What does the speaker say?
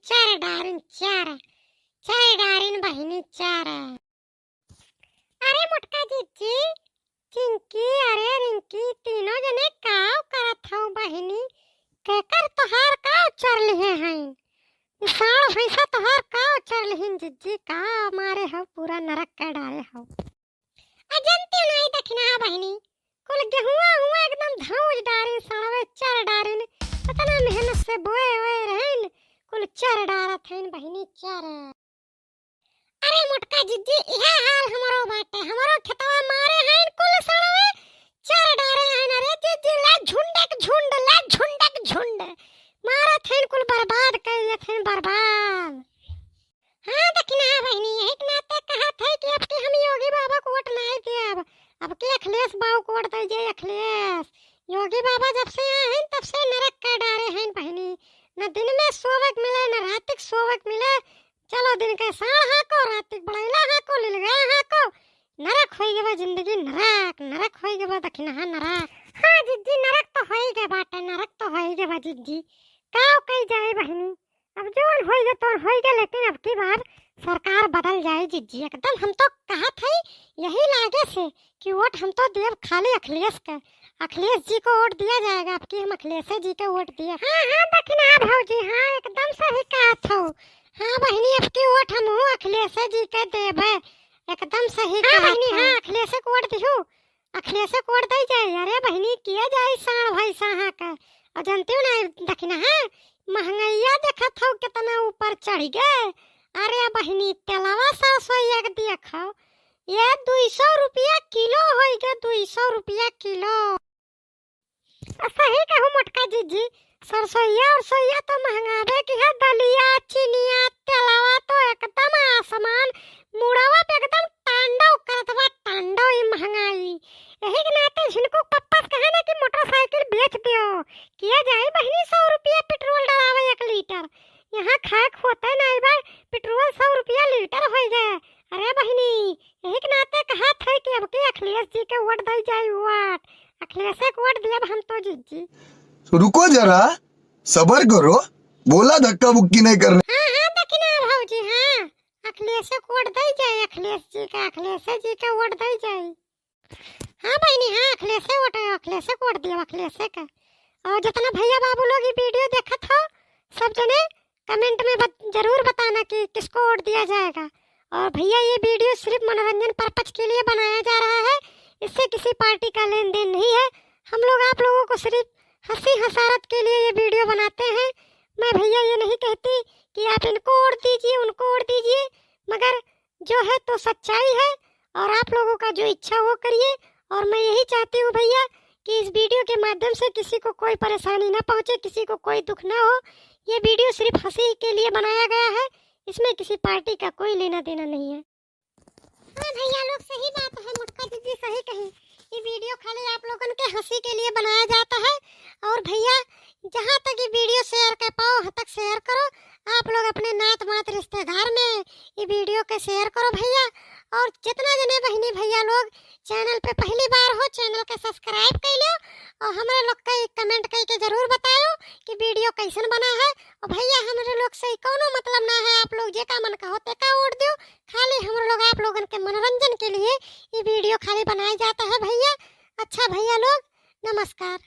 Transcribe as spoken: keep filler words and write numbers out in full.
चार डारिन, चार, चार डारिन बहिनी, चार। अरे मोटका जिज्जी, चिंकी, अरे रिंकी, तीनों जने काव करत हौ बहिनी? केकर तोहार काव चर लिहे हैं? ई साँड़ भैंसा तोहार काव चर लिहिन जिज्जी, का मारे हौ, पूरा नरक कर डारे हौ। आ जनते नाई दखिनहा बहिनी, कुल गेहुआ हुआ एकदम धौंस डारिन, साँड़वे चर डारिन, इतना मेहनत से बोए ओए रहेन, कुल चर डारत हैं बहिनी, चर। अरे मोटका जिज्जी, इहे हाल हमरो बाटे। हमरो खेतवा मारे हइन कुल सड़वे, चर डारे हइन। अरे जिज्जी, ले झुंडक झुंड, ले झुंडक झुंड। मारत हइन कुल, बर्बाद कर देत हइन, बर्बाद। हाँ दखिनहा बहिनी, यही के नाते कहत है कि अब की हम योगी बाबा को वोट नाई देब। अब की अखिलेश बाबू को वोट दे जे, अखिलेश। योगी बाबा जब से आए हैं तब से नरक कर डारे हैं बहिनी। न दिन में सोवे के मिले, न रात के सोवे के मिले। चलो दिन के साँड़ हाँको, रात के बड़ैला हाँको, लिलगाय हाँको। नरक होई गवा जिंदगी, नरक, नरक होई गवा दखिनहा, नरक। हाँ जिज्जी, नरक तो होई गवा बाटे, नरक तो होई गवा जिज्जी। काव कई जाए बहिनी, अब जौन होई गवा तौन होई गवा, लेकिन अब की बार सरकार बदल जाए जिज्जी। एकदम हम तो कहत है यही लागे से कि वोट हम तो देब खाली अखिलेश के। अखिलेश जी को वोट दिया जाएगा, अब की हम अखिलेश जी के वोट दिए। हाँ, हाँ, दखिनहा भौजी, हाँ, एकदम सही कहत हौ। हाँ बहिनी, अब की वोट हमहू अखिलेश जी के देबे, एकदम सही हाँ कहत बहिनी, हौ। हाँ, अखिलेश के वोट दिहू, अखिलेश के वोट दई जाए। अरे बहिनी, किया जाए साँड़ भैंसा हाँके। और जानते हो ना, दखिनहा, महंगाइया देखत हौ कितना ऊपर चढ़ गए। अरे बहिनी, तेलवा सरसोइया के देखो, ये दुई सौ रुपया किलो होई गे, दुई सौ रुपया किलो। आ सही कहू मोटका जिज्जी, सरसोइया उरसोइया तो महंगाबे की है, दलिया, चिनिया, तेलवा तो एकदम आसमान मुड़वा पे एकदम तांडव करत बा, तांडव ई महंगाई। यही के नाते झिनकू के पप्पा से कहा ना कि मोटरसाइकिल बेच दियो, किया जाई बहिनी सौ रुपया पेट्रोल डलावे एक लीटर। यहाँ खाए के होते नाई बा, पेट्रोल सौ रुपया लीटर होई गए। अरे बहिनी, यही के नाते कहत है कि अब के अखिलेश जी के वोट दई जाई, वोट। अखिलेश के वोट दियब हम तो जिज्जी। तो रुको जरा, सबर करो, बोला धक्का मुक्की नहीं करना। हाँ, हाँ, दखिनहा भौजी, हाँ, अखिलेश के वोट दई जाई, अखिलेश जी का, अखिलेश जी का वोट दई जाई। हाँ बहिनी, हाँ, अखिलेश के वोट, अखिलेश के वोट दियब, अखिलेश का। और जितना भैया बाबू लोग ये video देखत हो, सब जने comment में बत-, जरूर बताना कि किसको वोट दिया जाएगा। और भैया, ये video सिर्फ मनोरंजन purpose के लिए बनाया जा रहा है, इससे किसी पार्टी का लेन देन नहीं है। हम लोग आप लोगों को सिर्फ हंसी हंसारत के लिए ये video बनाते हैं। मैं भैया ये नहीं कहती कि आप इनको वोट दीजिए, उनको वोट दीजिए, मगर जो है तो सच्चाई है और आप लोगों का जो इच्छा वो करिए। और मैं यही चाहती हूँ भैया कि इस video के माध्यम से किसी को कोई परेशानी ना पहुँचे, किसी को कोई दुख ना हो। ये video सिर्फ हंसी के लिए बनाया गया है, इसमें किसी पार्टी का कोई लेना देना नहीं है। हाँ भैया लोग, सही बात है, मोटका जिज्जी सही कही। ये video खाली आप लोगन के हंसी के लिए बनाया जाता है। और भैया, जहाँ तक ये video share कर पाओ, वहाँ तक share करो। आप लोग अपने नात मात रिश्तेदार में ये video के share करो भैया। और जितना जने बहिनी भैया लोग channel पे पहली बार हो, channel के subscribe कर लो और हमरे लोग के comment करके जरूर बताओ कि video कैसन बना है। और भैया, हमरे लोग से कौनो मतलब ना है, आप लोग जेका मन कहो तेका वोट दो, खाली हम लोग आप लोगन के मनोरंजन के लिए ये video खाली बनाया जाता है भैया। अच्छा भैया लोग, नमस्कार।